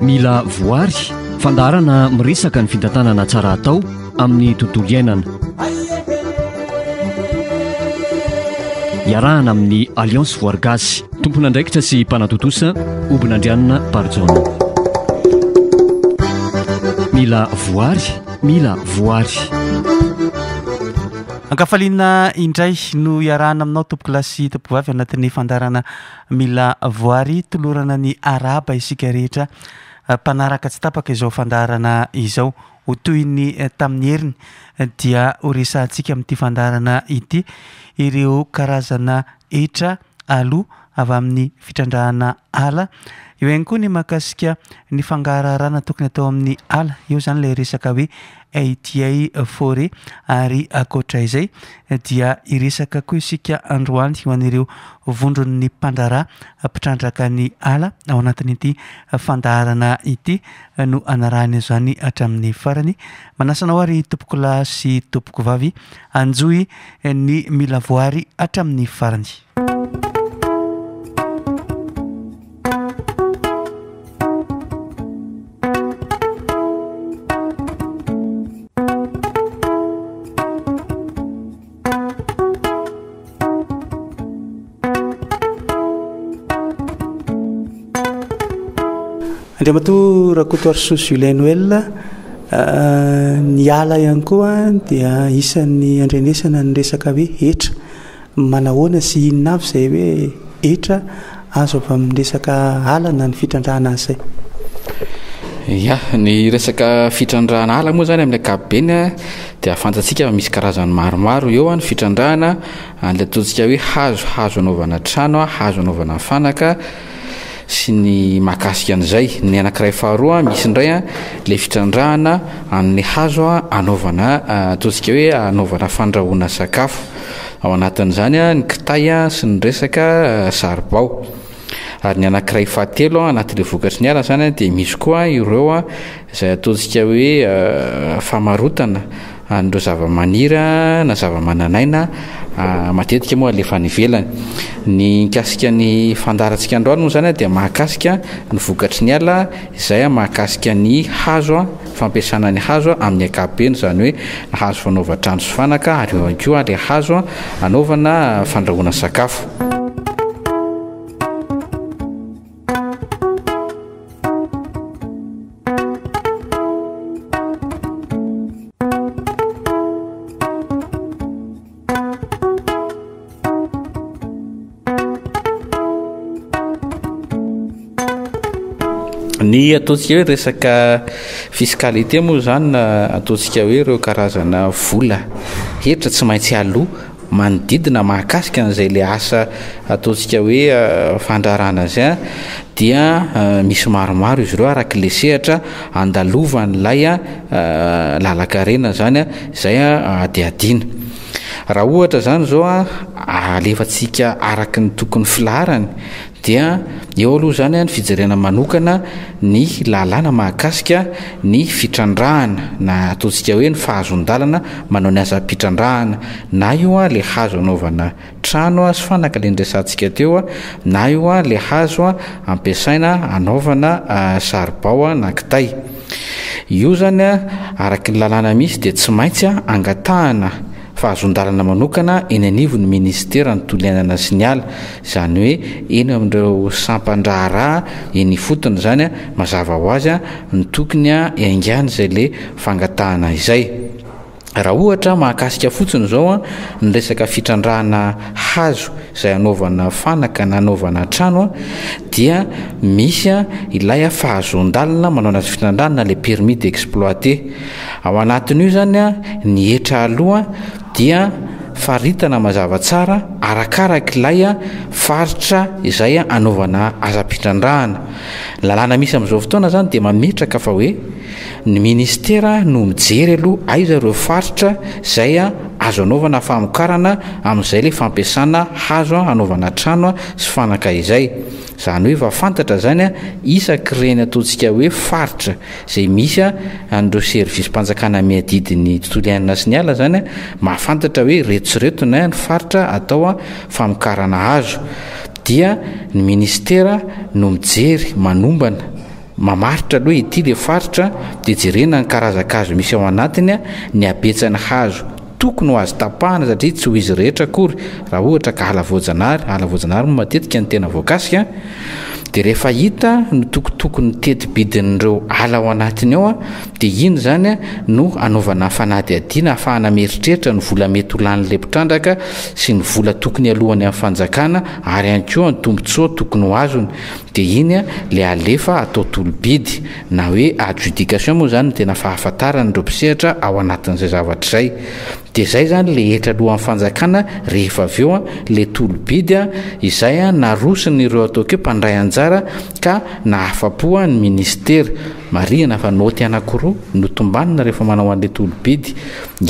Mila voary, fandaharana miresaka ny fitantanana tsara atao amin'ny tontolo iainana. Iarahana amin'ny Alliance Voary Gasy. Tompon'andraikitra sy mpanatontosa, Hobinandrianina Barijaona. Mila voary, mila voary. Ankafaliana indray no iarahana aminao tompokolahy sy tompokovavy anatin'ny fandaharana Mila voary tolorana ny arahaba isika rehetra mpanaraka tsy tapaka izao fandaharana izao. Ho toy ny tamin'ny heriny dia ho resahantsika amin'ity fandaharana ity ireo karazana hetra aloa avy amin'ny fitrandrahana ala. Eo ihany koa ny mahakasika ny fangaraharana tokony atao amin'ny ala, eo izany ilay resaka hoe ATA forêt ary ankoatra izay dia hiresaka koa isika androany ho an'ireo vondron'ny mpandraharaha mpitrandraka ny ala ao anatin'ity fandaharana ity no anarahana izany hatramin'ny farany. Manasa anao ary tompokolahy sy tompokovavy hanjohy ny mila voary hatramin'ny farany. Andriamatoa Rakotoarisoa Julien Noël, ny ala ihany koa dia isan'ny andrenesana ny resaka hoe hetra. Manahoana sy inona avy izay hoe hetra azo avy amin'ny resaka ala na ny fitrandrahana azy izay? Ya, ny resaka fitrandrahana ala moa izany amin'ny ankapobeny dia fantatsika fa misy karazany maromaro. Eo ny fitrandrahana an'ilay ataontsika hoe hazo, hazo anaovana trano, hazo anaovana fanaka sy ny mahakasika an'izay. Ny anankiray faharoa misy indray ilay fitrandrahana an'ny hazo anaovana ataontsika hoe anaovana fandrahoana sakafo. Ao anatin'izany ny kitay sy ny resaka saribao. Ary ny anankiray fahatelo anatin'ilay vokatry ny ala izany dia misy koa ireo izay ataontsika hoe famarotana an'ireo zavamaniry na zavamananaina matetika moa alefa any ivelany. Ny mikasika ny fandaharantsika androany moa izany dia mahakasika ny vokatry ny ala izay mahakasika ny hazo, fampiasana ny hazo amin'ny ankapobeny, izany hoe ny hazo fanaovan-trano sy fanaka ary eo ihany koa ilay hazo anaovana fandrahoana sakafo. Ny ataontsika hoe resaka fiscalité moa izany na ataontsika hoe ireo karazana vola, hetra tsy maintsy aloa manodidina mahakasika an'izay le asa ataontsika hoe fandraharahana izay dia misy maromaro izy ireo araka le sehatra andalovan'ilay lalan-karena izany izay hadihadiana. Raha ohatra izany izao alefantsika araka ny tokony filaharany dia eo aloha izany ny fijerena manokana ny lalàna mahakasika ny fitrandrahana na ataontsika hoe ny fahazoan-dalana manao ny asam-pitrandrahana na io ilay hazo anaovana trano sy fanaka ilay niresahantsika teo na io ilay hazo ampiasaina anaovana saribao na kitay. Io izany araka ny lalàna misy dia tsy maintsy angatahana fahazoan-dalana manokana eny anivon'ny minisiteran'ny Tontolo iainana sy ny ala, izany hoe eny amin'ireo sampan-draharaha eny ifotony izany mazava ho azy no tokony hiaingan'izay le fangatahana izay. Raha ohatra mahakasika fotsiny izao ny resaka fitrandrahana hazo izay anaovana fanaka na anaovana trano dia misy ilay fahazoan-dalana manao anazy fitrandrahana na ilay permis d'exploiter. Ao anatin'io izany ny hetra aloa dia faritana mazava tsara arakarak'ilay faritra izay anaovana asam-pitrandrahana. Ny lalàna misy amin'izao fotoana izany dia mametraka fa hoe Ny ministera no mijery aloha aiza ireo faritra izay azo anaovana famokarana amin'izay ilay fampiasana hazo hanaovana trano sy fanaka izay. Izany hoe efa fantatra izany isak'ireny ataontsika hoe faritra izay misy an'ireo servisim-panjakana miadidy ny tontolo iainana sy ny ala izany mahafantatra hoe ireto sy ireto ny faritra atao famokarana hazo. Dia ny ministera no mijery, manombana. Mamaritra aloha ity le faritra dia jerena ny karazan-kazo misy ao anatiny, ny habetsan'ny hazo tokony ho azo tapahana satria tsy ho izy rehetra akory raha ohatra ka ala voajanahary, ala voajanahary moa matetika no tena voakasika, dia rehefa hita ny tokotokony teti-bidin'ireo ala ao anatiny ao dia iny izany no anaovana fanadihadiana ahafahana mieritreritra ny vola mety ho lanin'ilay mpitrandraka sy ny vola tokony halohany amin'ny fanjakana ary ihany koa ny tombontsoa tokony ho azony. Dia iny le alefa atao tolo-bidy na hoe adjudication moa izany no tena fahafantarana ireo mpisehatra ao anatin'izay zavatra izay. Dia izay izany le hetra alohan'ny fanjakana rehefa avy eo le tolo-bidy izay naroson'ireo ataoko hoe mpandray anjara ka nahafa-po ny minisitera. Marihina fa naoty anankiroa no tombanina rehefa manao an'le tolo-bidy.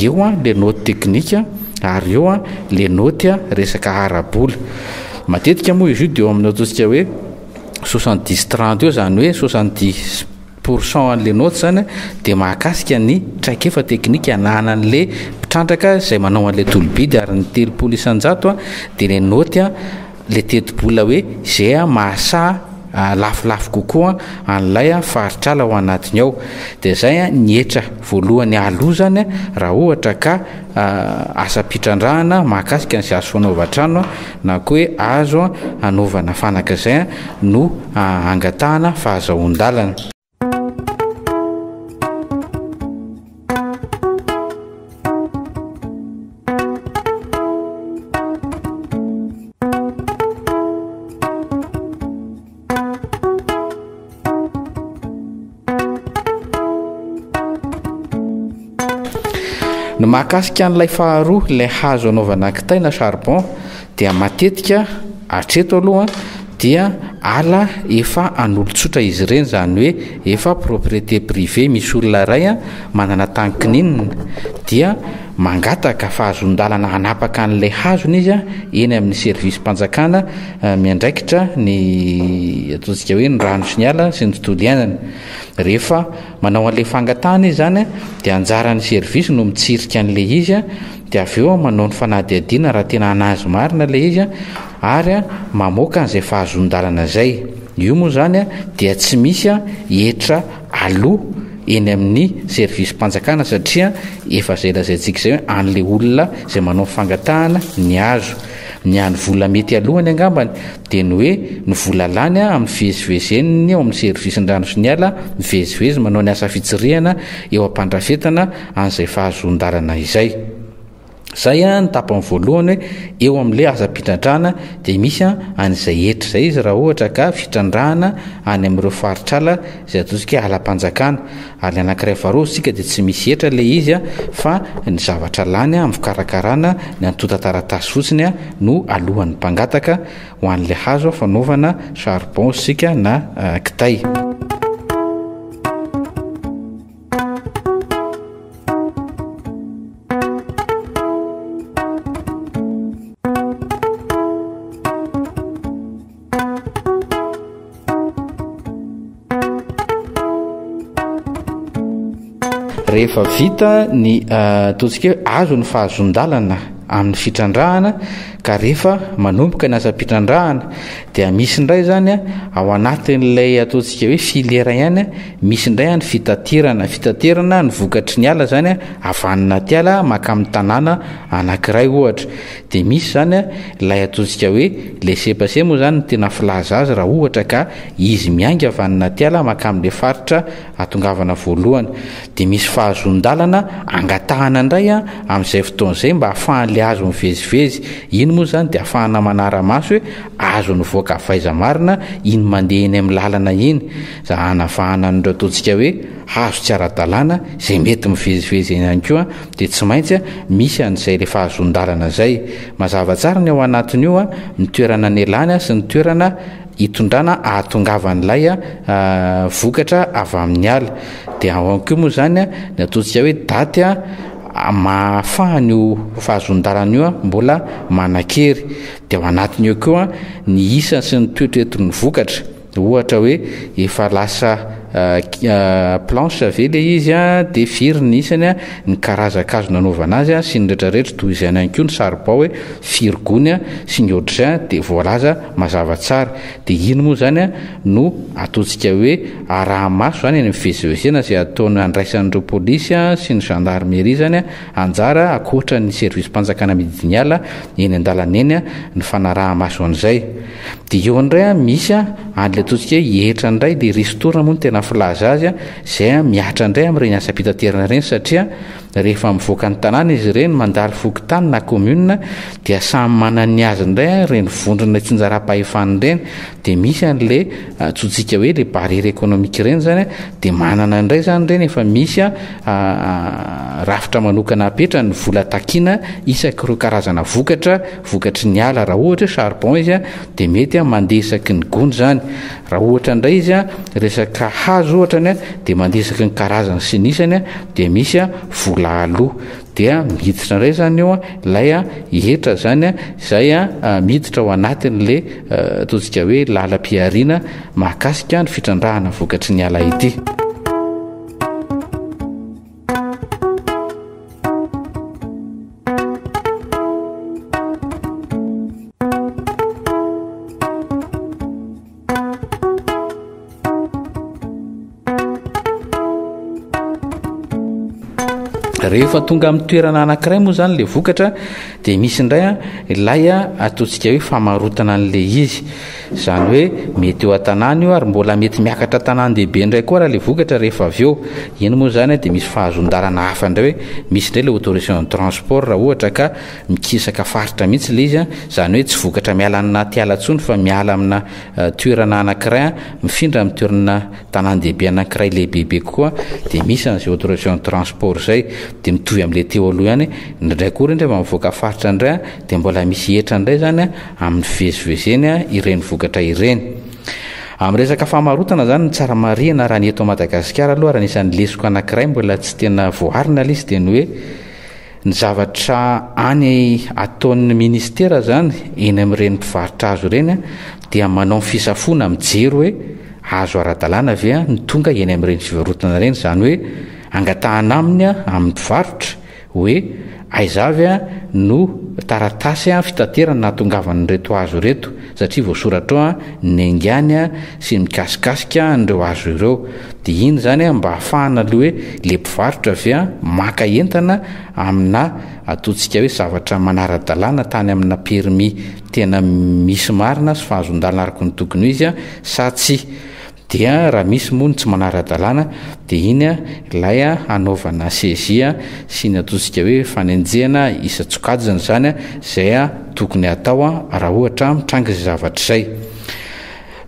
Eo le naoty teknika ary eo le naoty resaka ara-bola. Matetika moa izy io dia eo amin'ny ataontsika hoe 70 30 eo, izany hoe 70 pour cent an'ilay naoty izany dia mahakasika ny traikefa teknika ananan'ilay mpitrandraka izay manao an'ilay tolo-bidy ary ny 30 isan-jato dia ilay naoty ilay tetibola hoe izay mahasahy lafolafo kokoa an'ilay faritr'ala ao anatiny ao. Dia izay ny hetra voalohany aloha izany raha ohatra ka asam-pitrandrahana mahakasika ny azo fanaovan-trano na koa hoe azo anaovana fanaka izay no angatahana fahazahoan-dalana. Ny mahakasika an'ilay faharoa, ilay hazo anaovana kitay na charbon, dia matetika hatreto aloha dia ala efa an'olon-tsotra izy ireny, izany hoe efa propriété privée, misy olona iray manana tany kininina dia mangataka fahazoan-dalana hanapaka an'ilay hazony izy eny amin'ny service-mpanjakana miandraikitra ny ataontsika hoe ny rano sy ny ala sy ny tontolo iainana. Rehefa manao an'ilay fangatahana izy izany dia anjaran'ny service no mitsirika an'ilay izy dia avy eo manao ny fanadihadiana raha tena an'azy marina ilay izy ary mamoaka an'izay fahazoan-dalana izay. Io moa izany dia tsy misy hetra aloa eny amin'ny service-mpanjakana satria efa izay lazaintsika izay hoe an'ilay olona izay manao fangatahana ny azo. Ny hany vola mety alohany angambany dia ny hoe ny vola lany amin'ny fivezivezen'ny ao amin'ny service-n'ny rano sy ny ala mivezivezy manao ny asa fitsirihana eo am-pandrafetana an'izay fahazoan-dalana izay. Izay ny tapany voalohany hoe eo amin'ilay asam-pitrandrahana dia misy an'izay hetra izay izy raha ohatra ka fitrandrahana any amin'ireo faritr'ala izay ataontsika hoe alam-panjakana. Ary ny anankiray faharoa isika dia tsy misy hetra ilay izy fa ny zavatra lany amin'ny fikarakarana ny antontan-taratasy fotsiny no alohan'ny mpangataka ho an'ilay hazo fanaovana charbon isika na kitay. Rehefa vita ny ataontsika hoe azo ny fahazoan-dalana amin'ny fitrandrahana ka rehefa manomboka ny asam-pitrandrahana dia misy indray izany ao anatin'ilay ataontsika hoe filière ihany Misy indray any fitaterana, fitaterana ny vokatry ny ala zany avy any anaty ala maka amin'ny tanàna anankiray ohatra. Dia misy zany ilay ataontsika hoe laisser-passer moa zany no tena filaza azy raha ohatra ka izy miainga avy any anaty ala maka amin'ilay faritra atongavana voalohany. Dia misy fahazoan-dalana angatahana indray amin'izay fotoana izay mba ahafahan'ilay hazo mivezivezy. Iny moa zany dia ahafahana manara-maso hoe hazo nivoaka avy aiza marina iny mandeha eny amin'ny lalana iny. Za hanavahana an'ireo ataontsika hoe hazo tsy ara-dalàna izay mety mivezivezy eny ihany koa dia tsy maintsy misy an'izay le fahazoan-dalana izay. Mazava tsara ny ao anatin'io, ny toerana nialany sy ny toerana hitondrana ahatongavan'ilay vokatra avy amin'ny ala. Dia ao ihany koa moa izany ny ataontsika hoe daty mahafahana io fahazoan-dalana io mbola manan-kery. Dia ao anatin'io koa ny isany sy ny toetra entin'ny vokatra. Ohatra hoe efa lasa Planche ve le izy a, de firy ny isany a, ny karazan-kazo nanaovana azy a, sy ny retraretra, toy izany ihany koa ny saribao hoe firy gony a, sy ny ohatr'izay a, de voalaza mazava tsara. De iny moa zany a no ataontsika hoe araha-maso zany eny amin'ny fivezivezena izay ataony andraisan'ireo polisy a sy ny gendarmerie zany a anjara ankoatra ny service-mpanjakana mididiny ala eny an-dalana eny a ny fanaraha-maso an'izay. Dia eo indray an, misy an, an'ilay ataontsika hoe hetra indray, ilay ristourne moa no tena filaza azy an, izay an mihatra indray amin'ireny asam-pitaterana ireny satria rehefa mivoaka ny tanàna izy ireny, mandalo fokontany na commune dia samy manana ny azy indray an ireny vondrona itsinjaram-pahefana ireny, dia misy an'ilay antsointsika hoe ilay barrière économique ireny izany an, dia manana indray izany ireny efa misy an rafitra manokana apetrany ny vola takiana isak'ireo karazana vokatra vokatry ny ala. Raha ohatra hoe charbon izy dia mety mandeha isaky ny gony izany. Raha ohatra indray izy resaka hazo ohatra ny dia mandeha isaky ny karazany sy ny isany dia misy vola aloa. Dia miditra indray izany eo ilay hetra izany izay miditra ao anatin'ilay ataontsika hoe lalam-pihariana mahakasika ny fitrandrahana vokatry ny ala ity. Rehefa tonga amin'ny toerana anankiray moa zany le vokatra dia misy indray a ilay ataontsika hoe famarotana an'le izy. Izany hoe mety eo an-tanàna io ary mbola mety miakatra an-tanàn-dehibe indray koa raha ilay vokatra rehefa avy eo. Iny moa izany dia misy fahazoan-dalana hafa indray hoe misy indray ilay autorisation de transport raha ohatra ka mikisaka faritra mihitsy ilay izy, izany hoe tsy vokatra miala any anaty ala intsony fa miala amina toerana anankiray mifindra amin'ny toerana tanàn-dehibe anankiray lehibebe kokoa dia misy an'izay autorisation de transport izay. Dia mitovy amin'ilay teo aloha ihany, indraindray koa ireny rehefa mivoaka faritra indray dia mbola misy hetra indray izany amin'ny fivezivezeny ireny vokatra ireny. Amin'ny resaka famarotana izany ny tsara marihina raha ny eto Madagasikara aloha ary anisan'ny lesoka anankiray mbola tsy tena voaharina ilay izy dia ny hoe ny zavatra any ataon'ny ministera izany eny amin'ireny mpivarotra hazo ireny dia manao ny fisafoana mijery hoe hazo ara-dalàna ve ny tonga eny amin'ireny fivarotana ireny, izany hoe angatahana aminy amin'ny mpivarotra hoe aiza avy no taratasy fitaterana nahatongavan'ireto hazo ireto satria voasoratra ao ny aingany sy ny mikasikasika an'ireo hazo ireo. Dia iny izany mba ahafahana aloha hoe le mpivarotra ve maka entana amina ataontsika hoe zavatra manara-dalàna tany amina permis tena misy marina sy fahazoan-dalana araka ny tokony ho izy sa tsia. Dia raha misy moa ny tsy manara-dalàna dia iny ilay hanaovana saisie sy ny ataontsika hoe fanenjehana isan-tsokajiny izany izay tokony hatao raha ohatra mitranga izay zavatra izay.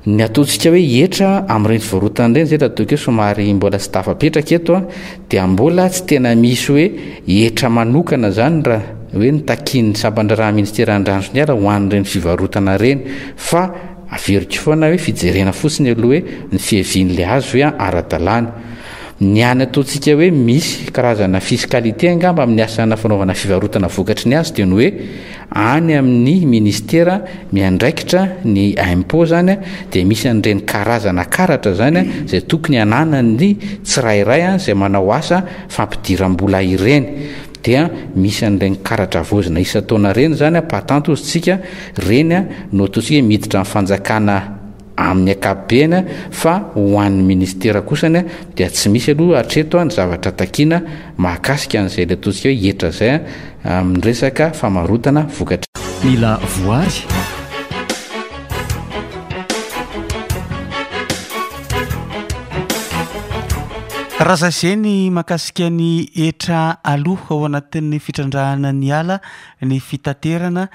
Ny ataontsika hoe hetra amin'ireny fivarotana ireny izay raha toa ka hoe somary mbola tsy tafapetraka eto dia mbola tsy tena misy hoe hetra manokana izany raha hoe ny takian'ny sampan-draharaha ministeran'ny rano sy ny ala ho an'ireny fivarotana ireny fa Averiko foana hoe fijerena fotsiny aloha hoe ny fiavian'ilay hazo ve ara-dalàna. Ny any ataontsika hoe misy karazana fiscalité angamba amin'ny asana fanaovana fivarotana vokatry ny hazo dia ny hoe any amin'ny ministera miandraikitra ny impôt zany dia misy an'ireny karazana karatra zany izay tokony hananan'ny tsirairay izay manao asa fampidiram-bola ireny. Dia misy an'ireny karatra havaozina isan-taona ireny izany, patente hozy tsika, ireny no ataontsika hoe miditra amin'ny fanjakana amin'ny ankapobeny fa ho an'ny ministera kosany dia tsy misy aloha hatreto ny zavatra takiana mahakasika an'izay ilay ataontsika hoe hetra izay amin'ny resaka famarotana vokatra. Mila voary. Raha ny mahakasika ny hetra aloa ao anatin'ny fitrandrahana ny ala, ny fitaterana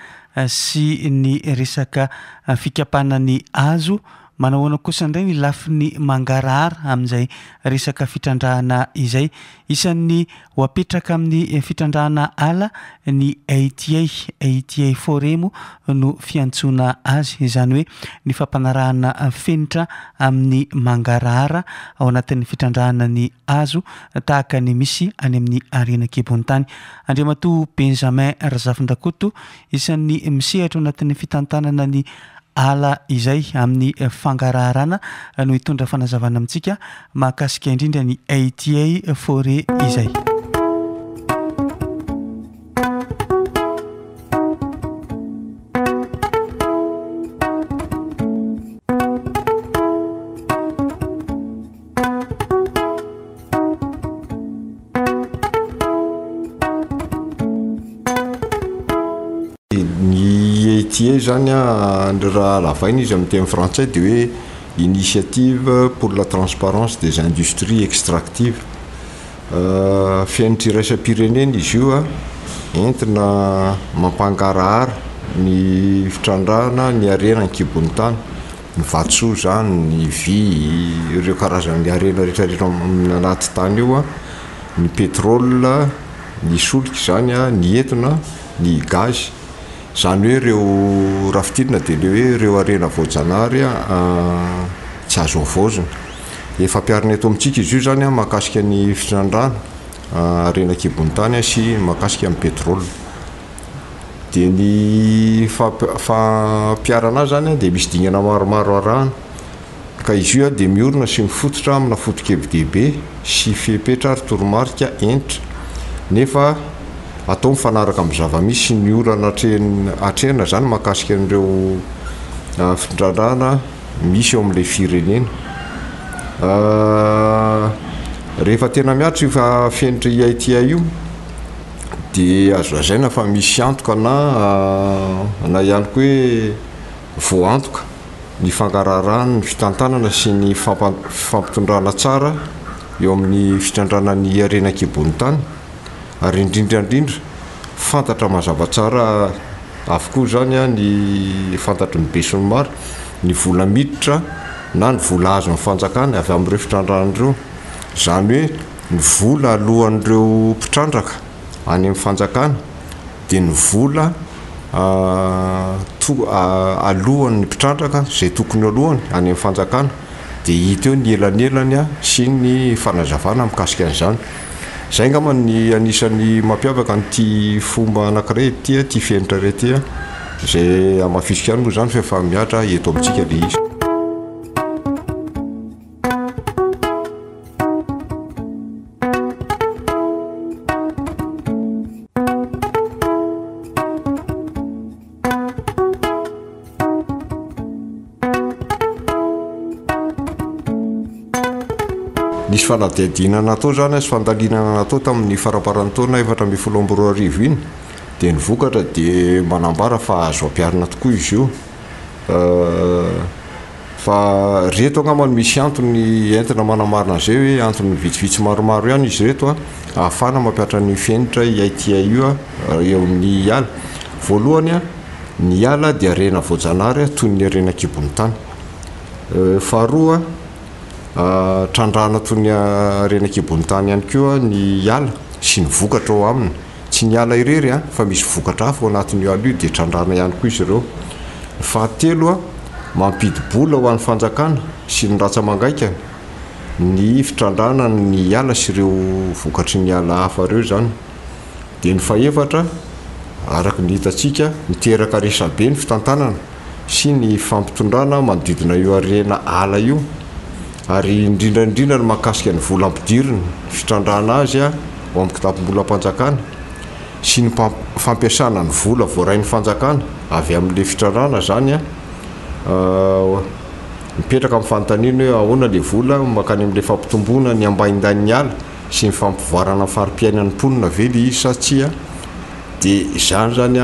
sy ny resaka fikapana ny hazo, manahoana kosa indray ny lafiny mangarahara amin'izay resaka fitrandrahana izay? Isan'ny Ho apetraka amin'ny fitrandrahana ala ny ATA, ATA Forêt moa no fiantsoana azy, izany hoe ny fampanarahana fenitra amin'ny mangarahara ao anatin'ny fitrandrahana ny hazo tahaka ny misy any amin'ny harena an-kibon'ny tany. Andriamatoa Benjamin Razafindrakoto, isan'ny misehatra ao anatin'ny fitantanana ny. ala izay amin'ny fangaraharana no hitondra fanazavana amintsika mahakasika indrindra ny ATA Forêt izay. Ny EITA izany an, raha halavaina izy amin'ny teny frantsay dia hoe Initiative pour la transparence des industries extractives. Fenitra iraisam-pirenena izy io entina mampangarahara ny fitrandrahana ny harena an-kibon'ny tany, ny vatosoa izany, ny vy, ireo karazan'ny harena rehetra rehetra anaty tany io, ny pétrole, ny solika izany, ny etona, ny gaz. Izany hoe ireo raha fintinina dia ilay hoe ireo harena voajanahary tsy azo havaozina. Efa ampiharina eto amintsika izy io izany mahakasika ny fitrandrahana harena an-kibon'ny tany sy mahakasika ny pétrole. Dia ny fampiharana azy izany dia misy dingana maromaro arahana. Ka izy io dia miorina sy mifototra amina foto-kevi-dehibe sy fepetra ary toromarika hentitra, nefa atao mifanaraka amin'ny zava-misy sy ny olana atrehina izany mahakasika an'ireo fitrandrahana misy eo amin'ilay firenena. Rehefa tena mihatra io fenitra IITI io dia azo lazaina fa misy antoka na na ihany koa hoe voaantoka ny fangaraharahan' ny fitantanana sy ny fampitondrana tsara eo amin' ny fitrandrahana ny harena an-kibon' ny tany ary indrindra indrindra fantatra mazava tsara avokoa izany ny fantatry ny besinimaro ny vola miditra na ny vola azon' ny fanjakana avy amin' ireo fitrandrahana ireo, izany hoe ny vola alohan' ireo mpitrandraka any amin' ny fanjakana. dia ny vola to alohan'ny mpitrandraka izay tokony alohany any amin'ny fanjakana dia hita eo ny elanelany sy ny fanazavana mikasika an'izany. Izay angamba ny anisan'ny mampiavaka an'ity fomba anankiray ity, ity fenitra iray ity, izay hamafisiko ihany moa izany fa efa mihatra eto amintsika ilay izy. Nisy fanadihadiana natao izany sy fandalinana natao tamin'ny faramparan'ny taona 2014 iny dia ny vokatra dia manambara fa azo ampiharina tokoa izy io. Fa reto angamba no misy antony entina manamarina an'izay hoe antony vitsivitsy maromaro ihany izy ireto a, ahafahana mampihatra an'io fenitra IITA io a, eo amin'ny ala. Voalohany a, ny ala dia harena voajanahary toy ny harena an-kibon'ny tany. Faharoa a, trandrahana toy ny harena an-kibon'ny tany ihany koa ny ala sy ny vokatra ao aminy. Tsy ny ala irery fa misy vokatra hafa ao anatin'io ala io dia trandrahana ihany koa izy ireo. Ny fahatelo, mampidi-bola ho an'ny fanjakana sy ny rantsa-mangaikany ny fitrandrahana ny ala sy ireo vokatry ny ala hafa ireo izany. Dia ny fahefatra, araka ny hitantsika, miteraka resabe ny fitantanana sy ny fampitondrana manodidina io harena ala io ary indrindra indrindra ny mahakasika ny vola ampidirina, ny fitrandrahana azy ao amin'ny kitapom-bolam-panjakana sy ny fampiasana ny vola voarain'ny fanjakana avy amin'ilay fitrandrahana izany mipetraka amin'ny fanontaniana hoe ahoana ilay vola mankany amin'ilay fampitomboana ny ambaindain'ny ala sy ny fampivoarana ny fari-piainan'ny mponina ve ilay izy sa tsia. Dia izany izany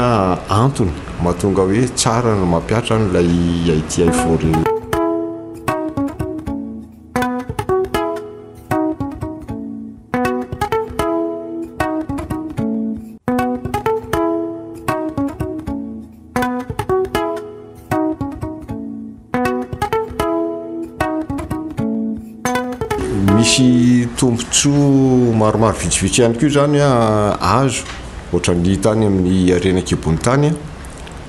antony mahatonga hoe tsara ny mampihatra an'ilay ITI Forêt. Misy tombontsoa maromaro vitsivitsy ihany koa izany azo ohatran'ny hita any amin'ny harena an-kibon'ny tany.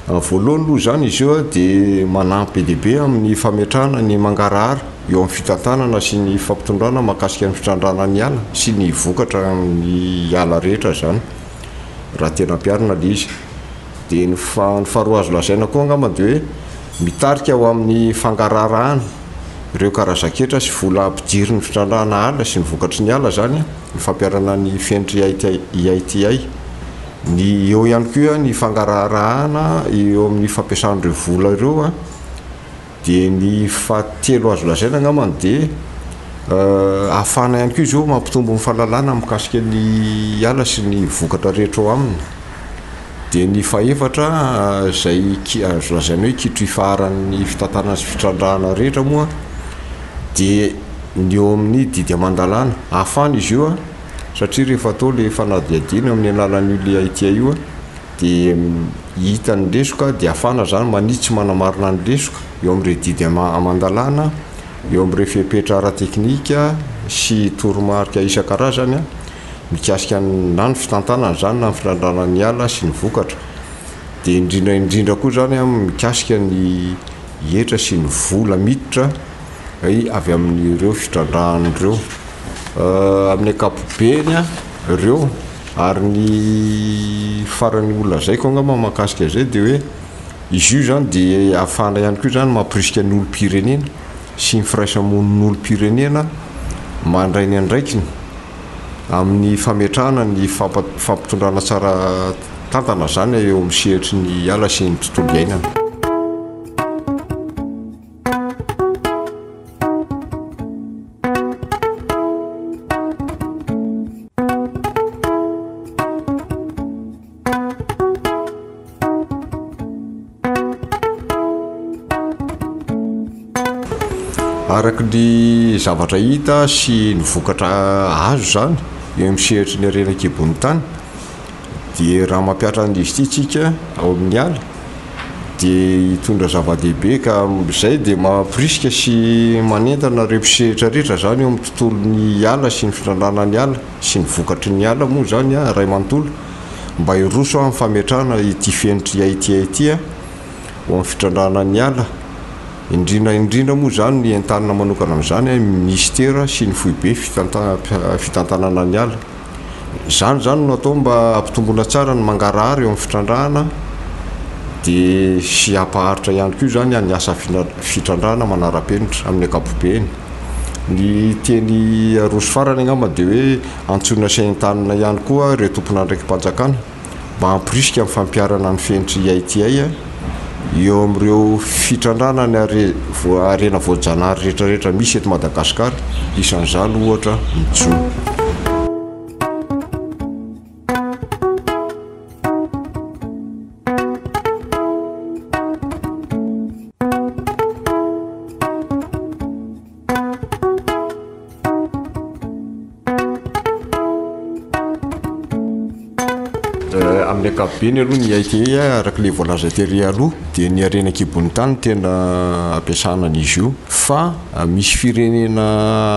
Voalohany aloha izany izy io dia manampy be dia be amin'ny fametrahana ny mangarahara eo amin'ny fitantanana sy ny fampitondrana mahakasika ny fitrandrahana ny ala sy ny vokatra amin'ny ala rehetra izany raha tena ampiharina ilay izy. Dia ny faharoa azo lazaina koa angamba dia hoe. Mitarika ho amin'ny fangaraharahana ireo karazan-ketra sy vola ampidirin'ny fitrandrahana ala sy ny vokatry ny ala izany ny fampiharana ny fenitry IITI. Ny eo ihany koa ny fangaraharahana eo amin'ny fampiasana ireo vola ireo. Dia ny fahatelo azo lazaina angambany dia ahafahana ihany koa izy io mampitombo ny fahalalana mikasika ny ala sy ny vokatra rehetra ao aminy. Dia ny fahefatra izay azo lazaina hoe kitro ifaharan'ny fitantanana sy fitrandrahana rehetra moa dia ny eo amin'ny didy aman-dalàna. Ahafahana izy io satria rehefa atao ilay fanadihadiana eo amin'ny alalan'io ilay ITIA io dia hita ny lesoka dia afana zany manitsy manamarina ny lesoka eo amin'ireo didy aman-dalàna, eo amin'ireo fepetra ara-teknika sy toromarika isan-karazany mikasika ny na ny fitantanana izany na ny firandrana ny ala sy ny vokatra. Dia indrindra indrindra koa izany mikasika ny hetra sy ny vola miditra avy amin'ireo fitrandrahana ireo. Amin'ny ankapobeny ireo. Ary ny farany ho lazaiko angamba mahakasika izay dia hoe izy io izany dia ahafahana ihany koa izany mampirisika ny olom-pirenena sy ny firaisamonin'olom-pirenena mandray ny andraikiny amin'ny fametrahana ny fampitondrana tsara tantana izany eo amin'ny sehatry ny ala sy ny tontolo iainana. Araka ny zavatra hita sy ny vokatra azo izany eo amin'ny sehatry ny harena an-kibon'ny tany dia raha mampihatra an'izy ity tsika ao amin'ny ala dia hitondra zava-dehibe ka izay dia mampirisika sy manentana ireo mpisehatra rehetra izany eo amin'ny tontolon'ny ala sy ny fitrandrahana ny ala sy ny vokatry ny ala moa izany iray manontolo mba hiroso amin'ny fametrahana ity fenitry ITA ity ho amin'ny fitrandrahana ny ala, indrindra indrindra moa izany ny entanina manokana amin'izany ny minisitera sy ny foibe fitantanana ny ala. Izany izany no atao mba hampitomboana tsara ny mangarahara eo amin'ny fitrandrahana dia sy hampaharitra ihany koa izany ny asa fitrandrahana manara-penitra amin'ny ankapobeny. Ny teny aroso farany angamba dia hoe antsoina sy entanina ihany koa ireo tompon'andraiki-panjakana mba hamporisika ny fampiharana ny fenitry ITI eo amin'ireo fitrandrahana ny harena voajanahary rehetrarehetra misy eto Madagasikara, isan'izany ohatra ny jono. Amin'ny ankapobeny aloha ny ITE araka ilay voalaza tery aloha dia ny harena an-kibon'ny tany no tena ampiasana an'izy io fa misy firenena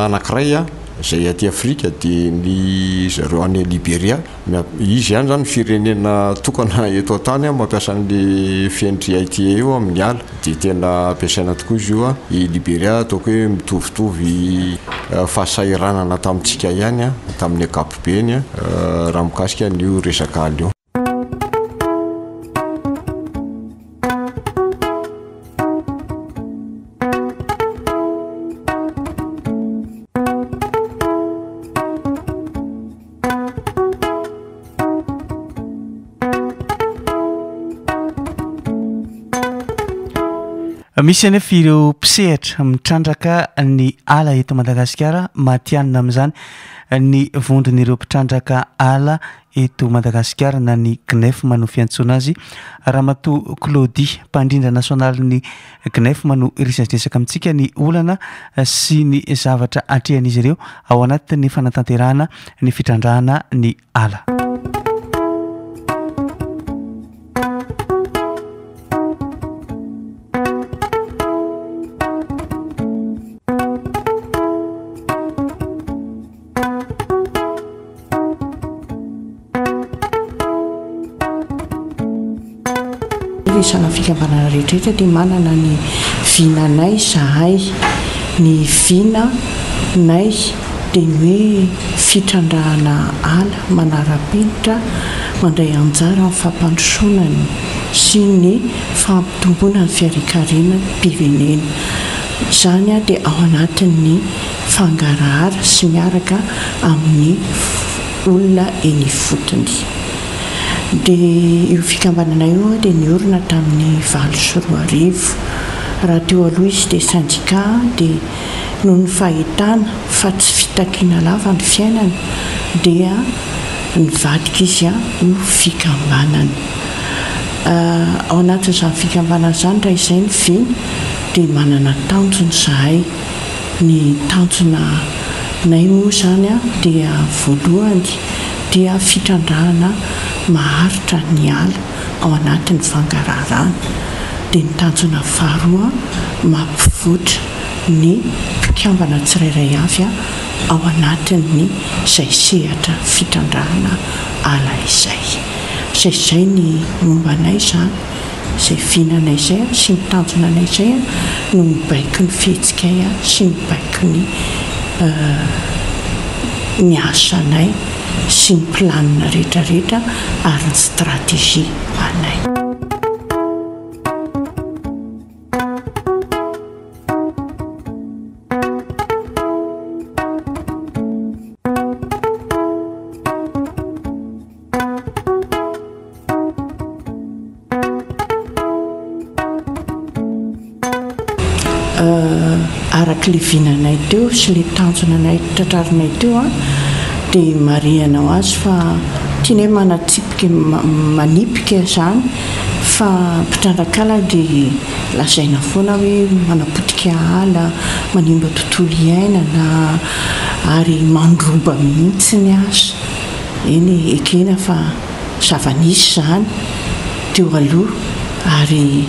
anankiray izay aty Afrika dia ny zareo any Liberia Izy ihany izany firenena tokana eto an-tany mampiasa an'le fenitry ITE io amin'ny ala. Dia tena ampiasaina tokoa izy io. I Liberia ataoko hoe mitovitovy fahasahiranana tamintsika ihany tamin'ny ankapobeny raha mikasika an'io resaka ala io. Misy anefa ireo mpisehatra mitrandraka ny ala eto Madagasikara, matihanina amin'izany ny vondron'ireo mpitrandraka ala eto Madagasikara na ny GNEFM no fiantsoana azy. Ramatoa Claudie, mpandrindra nasionalin'ny GNEFM no hiresadresaka amintsika ny olana sy ny zavatra atrehan'izy ireo ao anatin'ny fanatanterahana ny fitrandrahana ny ala. Resana fikambanana rehetra rehetra dia manana ny vinanay izahay. Ny vina nay dia ny hoe fitrandrahana ala manara-penitra, mandray anjara amin'ny fampandrosoana ny. sy ny fampitomboana ny fiharinkarenam-pirenena. Izany dia ao anatin'ny fangarahara sy miaraka amin'ny olona eny ifotony. Dia io fikambanana io dia niorina tamin'ny 2008. Raha teo aloha izy dia sendika dia noho ny fahitana fa tsy fitakiana lava ny fiainana dia nivadika izy ho fikambanana. Ao anatin'izany fikambanana izany raha izay ny vina dia manana tanjona izahay. Ny tanjona nay moa izany dia voalohany dia fitrandrahana maharitra ny ala ao anatin'ny fangaraharana. Dia ny tanjona faharoa mampivoatra ny mpikambana tsirairay avy ao anatin'ny izay sehatra fitrandrahana ala izay. Izay izay ny momba anay izany. Izay vinanay izay sy ny tanjona anay izay no mibaiko ny fihetsikay sy mibaiko ny ny asanay sy ny planina rehetra rehetra ary ny stratégie anay. Araka ilay vinanay teo sy ilay tanjona anay tratrarinay teo dia marihana ho azy fa tianay manatsipika manipika izany fa mpitrandraka ala dia lazaina foana hoe manapotika ala, manimba tontolo iainana ary mandroba mihitsy aza. Eny e, ekena fa zava-nisy izany teo aloha ary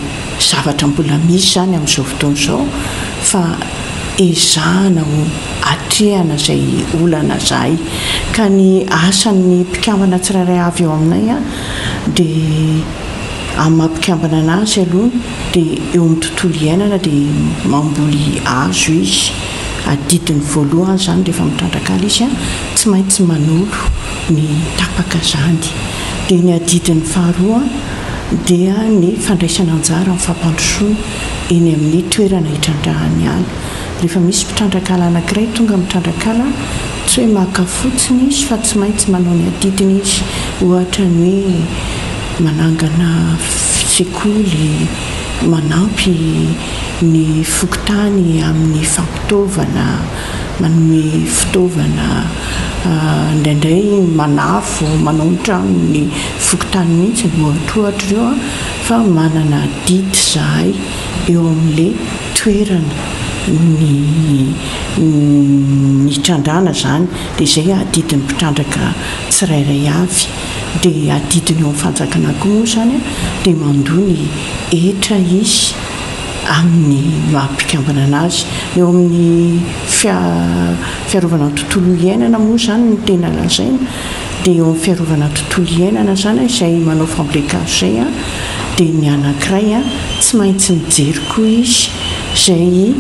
zavatra mbola misy izany amin'izao fotoana izao fa ezahana ho atrehana izay olana izay. Ka ny asan'ny mpikambana tsirairay avy eo aminay dia amin'ny maha mpikambana anazy aloha dia eo amin'ny tontolo iainana dia mamboly hazo izy. Adidiny voalohany izany rehefa mitrandraka ala izy, tsy maintsy manolo ny tapaka izany. Dia ny adidiny faharoa dia ny fandraisana anjara amin'ny fampandrosoana eny amin'ny toerana itrandrahany ala. Rehefa misy mpitrandraka ala anankiray tonga mitrandraka ala, tsy hoe maka fotsiny izy fa tsy maintsy manao ny adidiny izy. Ohatra ny hoe manangana sekoly, manampy ny fokontany amin'ny fampitaovana, manome fitaovana, indraindray manafo, manao ny tranon'ny fokontany mihitsy, ohatrohatra ireo fa manana adidy izahay eo amin'ilay toerana ny nitrandrahana izany dia izay adidin'ny mpitrandraka tsirairay avy. Dia adidiny eo amin'ny fanjakana koa moa izany dia mandoa ny hetra izy amin'ny maha mpikambana anazy. Eo amin'ny fiarovana ny tontolo iainana moa izany no tena lazaina dia eo amin'ny fiarovana ny tontolo iainana izany izay manao fambolen-kazo izay dia ny anankiray tsy maintsy mijery koa izy izay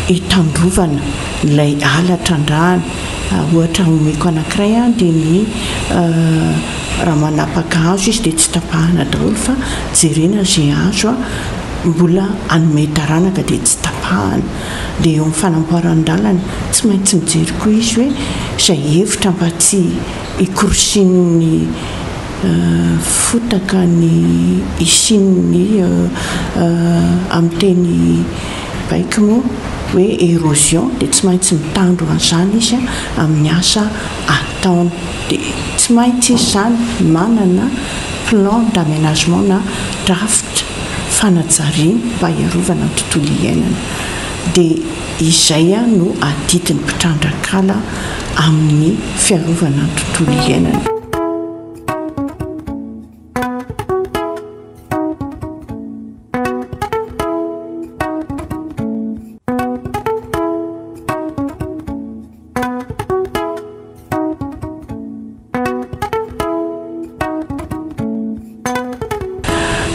hitandrovana ilay ala trandrahana. Ohatra omeko anankiray dia ny raha manapaka hazo izy dia tsy tapahana daholo fa jerena izay hazo mbola hanome taranaka dia tsy tapahana. Dia eo amin'ny fanamboaran-dalana tsy maintsy mijery koa izy hoe izay hevitra mba tsy hikorosian'ny fotaka ny hisian'ny amin'ny teny baiko moa hoe érosion dia tsy maintsy mitandro an'izany izy amin'ny asa ataony. Dia tsy maintsy izy izany manana plan d'aménagement na drafitra fanajariana mba hiarovana ny tontolo iainana. Dia izay no adidin'ny mpitrandraka ala amin'ny fiarovana ny tontolo iainana.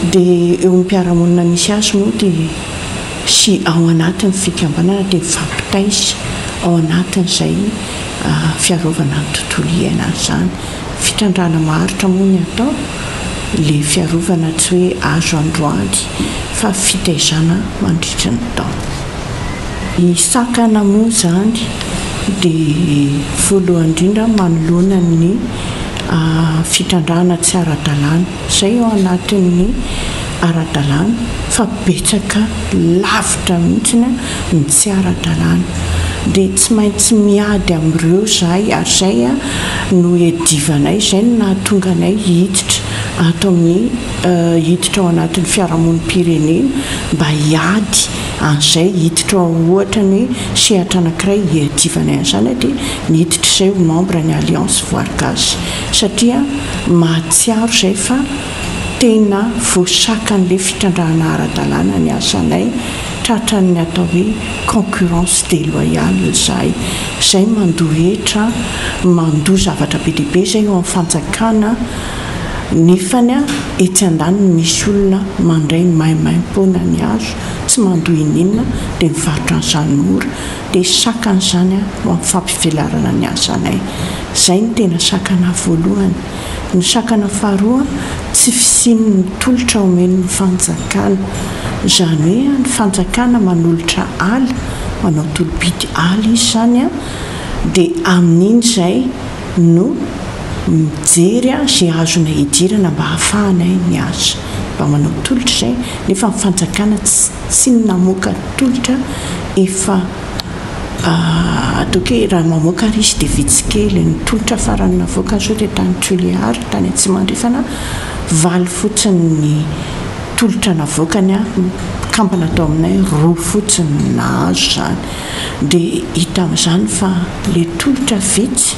Dia eo amin'ny mpiara-monina misy azy moa dia sy ao anatin'ny fikambanana dia mifampitaiza ao anatin'izay fiarovana ny tontolo iainana izany. Fitrandrahana maharitra moa ny atao. Le fiarovana tsy hoe azo androany fa fitaizana mandritra ny taona. Ny sakana moa izany dia voalohany indrindra manoloana ny fitrandrahana tsy ara-dalàna. Izay ao anatin'ny ara-dalàna fa betsaka lavitra mihitsy ny tsy ara-dalàna. Dia tsy maintsy miady amin'ireo izahay ary izay no iadivanay, izay no nahatonga anay hiditra ato amin'ny hiditra ao anatin'ny fiarahamonim-pirenena mba hiady an'izay, hiditra ao ohatra ny hoe sehatra anankiray hiadivanay an'izany dia niditra izay ho membre ny Alliance Voary Gasy satria mahatsiaro izay fa tena voasakan'ilay fitrandrahana ara-dalàna ny asanay, tratran'ny atao hoe concurrence déloyale izahay. Izay mandoa hetra, mandoa zavatra be dia be izay eo amin'ny fanjakana, nefany etsy andaniny misy olona mandray maimaimpoana ny hazo, tsy mandoa ininona dia mivarotra an'izany mora. Dia sakana izany ho amin'ny fampivelarana ny asanay. Izay no tena sakana voalohany. Ny sakana faharoa, tsy fisian'ny tolotra omen'ny fanjakana. Izany hoe ny fanjakana manolotra ala, manao tolo-bidy ala izy izany, dia amin'iny izay no mijery izay azonay idirana mba hahafahanay miasa. Mba manao tolotra izay, nefa ny fanjakana tsy namoaka tolotra efa Ataoko hoe raha mamoaka ary izy dia vitsy kely. Ny tolotra farany navoakany izao dia tany Tuléar, tany Atsimo Andrefana, valo fotsiny ny tolotra navoakany, mpikambana tao aminay roa fotsiny no nahazo izany. Dia hita amin'izany fa ilay tolotra vitsy,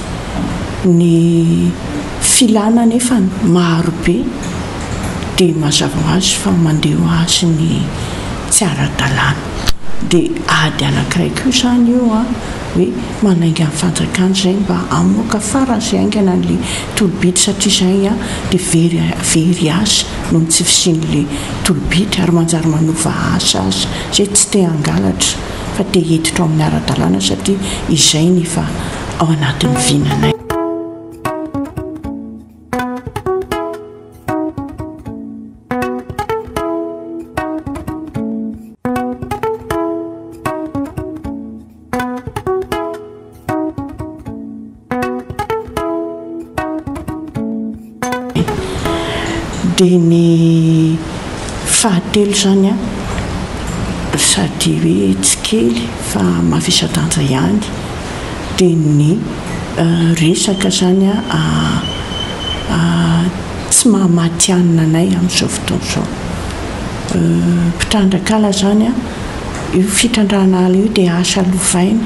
ny filana anefa maro be, dia mazava ho azy fa mandeha ho azy ny tsy ara-dalàna. Dia ady anankiray koa izany io an, hoe manainga ny fanjakana izay mba hamoaka faran'izay haingana an'ilay tolo-bidy satria izay an dia very very asa noho ny tsy fisian'ilay tolo-bidy ary manjary manova asa aza. Izay tsy te hangalatra fa te hiditra ao amin'ny ara-dalàna satria izay no efa ao anatin'ny vinanay. Dia ny fahatelo izany an, sady hoe tsy kely fa mavesa-danja ihany, dia ny resaka izany an, tsy maha matihanina anay amin'izao fotoana izao. Mpitrandraka ala izany an, io fitrandrahana ala io dia asa lovaina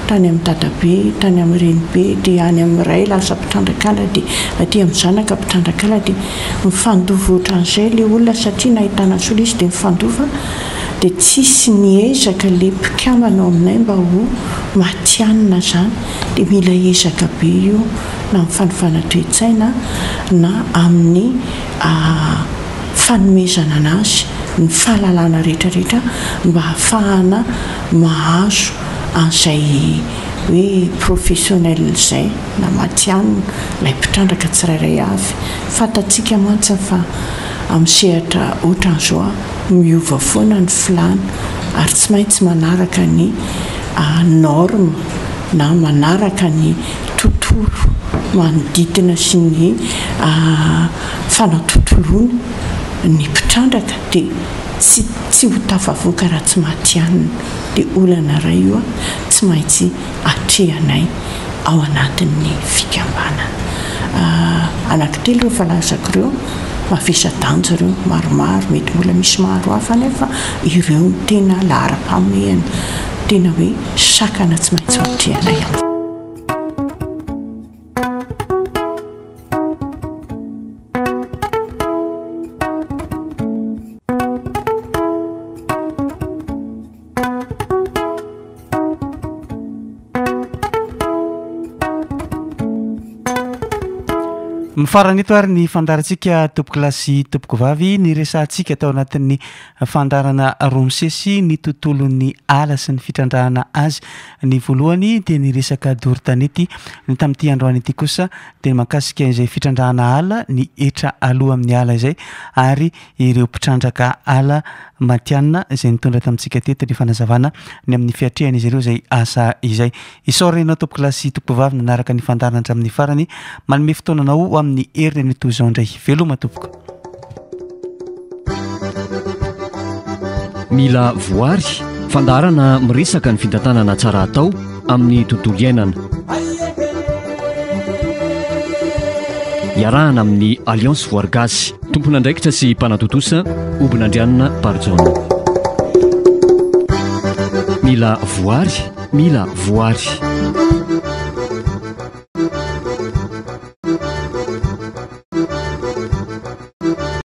tany amin'ny dadabe, tany amin'ny renibe, dia any amin'ny ray lasa mpitrandraka ala, dia aty amin'ny zanaka mpitrandraka ala, dia mifandova ohatran'izay ilay olona satria nahitana soa ilay izy dia mifandova, dia tsisy niezaka ilay mpikambana ao aminay mba ho matihanina izany, dia mila ezaka be io na amin'ny fanovana toe-tsaina na amin'ny fanomezana anazy ny fahalalana rehetra rehetra mba hahafahana mahazo an'izay hoe professionnel izay na matihanina ilay mpitrandraka tsirairay avy. Fantatsika mantsy fa amin'ny sehatra ohatran'izao miova foana ny filàna ary tsy maintsy manaraka ny norme na manaraka ny tontolo manodidina sy ny fanatontoloana ny mpitrandraka dia tsy tsy ho tafavoaka raha tsy matihanina. Dia olana iray io tsy maintsy atrehanay ao anatin'ny fikambanana. Anankitelo ireo voalazako ireo, mavesa-danja ireo, maromaro, mety mbola misy maro hafa anefa ireo no tena laharam-pahamehana, tena hoe sakana tsy maintsy ho atrehanay. Mifarana eto ary ny fandaharantsika tompokolahy sy tompokovavy, niresahantsika tao anatin'ny fandaharana roa misesy ny tontolon'ny ala sy ny fitrandrahana azy. Ny voalohany dia ny resaka doro tanety, ny tamin'ity androany ity kosa dia ny mahakasika izay fitrandrahana ala, ny hetra aloa amin'ny ala izay ary ireo mpitrandraka ala matihanina izay nitondra tamintsika teto ny fanazavana ny amin'ny fiatrehan'izy ireo izay asa izay. Isaorana ianao tompokolahy sy tompokovavy nanaraka ny fandaharana hatramin'ny farany. Manome fotoana anao ho amin'ny heriny anio toy izao indray. Veloma tompoko. Mila voary, fandaharana miresaka ny fitantanana tsara atao amin'ny tontolo iainana. Iarahana amin'ny Alliance Voary Gasy. Tompon'andraikitra sy mpanatontosa, Hobinandrianina Barijaona. Mila voary, mila voary.